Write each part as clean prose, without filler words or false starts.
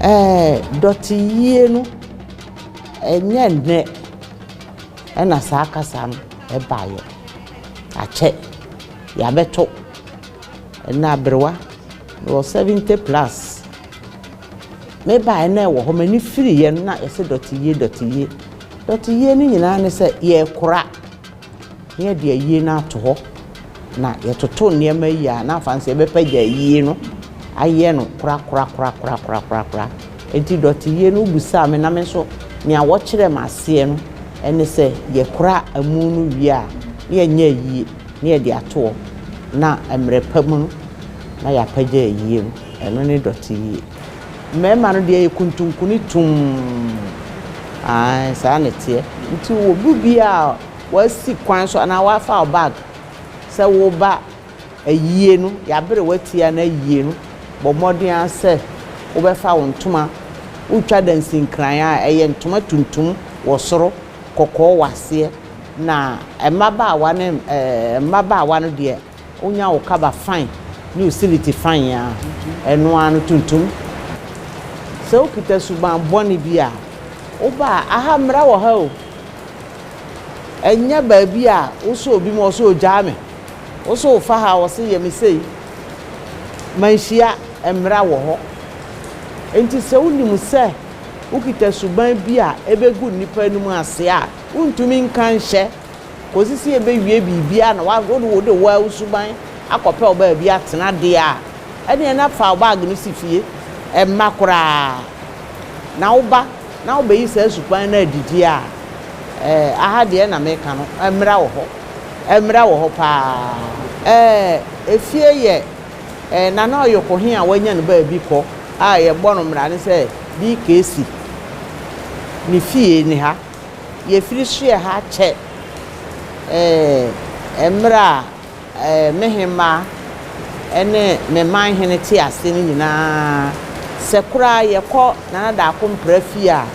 Ɛɛ dɔteyie no, ɛnyɛ nnɛ ɛna saa kasa no ɛbaeɛ. Akyɛ, yɛabɛto. Ɛna aberewa, mewɔ 70 plus. Mebaeɛ na ɛwɔ hɔ, m'ani firiiɛ no na yɛsɛ dɔteyie, dɔteyie. Dɔteyie no nyinaa ne sɛ yɛrekora na yɛde ayie no ato hɔ na yɛtoto nneɛma yi a na afa nso yɛbɛpagya ayie no ayɛ no korakorakorakorakorakora. Nti dɔteyie no, wobisaa me na me nso nea wɔkyerɛ me aseɛ no ɛne sɛ yɛkora amu no wie a, na yɛnyɛ ayie na yɛde ato hɔ na mmerɛ pa mu no na yɛapagya ayie no. Ɛno ne dɔteyie. Mmarima no deɛ, yɛ kuntunkuni tum. Ae, saa na ɛteɛ. Nti obi bi a wasi kwan so anaa wafa wo bag sɛ woba ayie no, yɛabere watia no ayie no, bɔ mmɔden ara sɛ wobɛfa wo ntoma. Wotwa dansinkran a, ɛyɛ ntoma tuntum wɔ soro, kɔkɔɔ wɔ aseɛ. Na mmabaawa ne mmabaawa no deɛ, wonya wo kaba fine ne wo siliti fine a, ɛno ara no tuntum. Sɛ wokita suban bɔne bi a, woba a, aha mmara wɔ ha o. Ɛnyɛ baabi a wosɔ obi ma ɔsɛ ogyaa me, wosɔ wofa ha, ɔsɛ yɛ me sei manhyia. Mmara wɔ hɔ. Nti sɛ wonim sɛ wokita suban bi a ɛbɛgu nnipa anim ase a, wontumi nka nhyɛ kɔsi sɛ yɛbɛwie biribiara na wode wode wo suban akɔpɛ wo baabi atena deɛ a, ɛneɛ na fa wo bag no si fie. Ɛmma koraa na woba na wobɛyi saa suban no adidi a, aha deɛ na meka no, mmara wɔ hɔ, mmara wɔ hɔ paa. Efie yɛ Nana Ɔyɔkɔhe a wanya no baabi kɔ a yɛbɔ no mmara ne sɛ BKC ne fie ne ha. Yɛfiri soɛ ha kyɛ mmerɛ a me hemmaa ne me manhene te ase no nyinaa, sɛ koraa yɛkɔ Nana Daako Mpra fie a,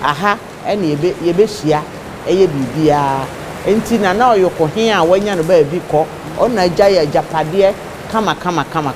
aha ɛne yɛbɛhyia ɛyɛ biribiara. Nti Nana Ɔyɔkɔhe a wanya no baabi kɔ, ɔna agya yɛ agyapadeɛ kama kama kama.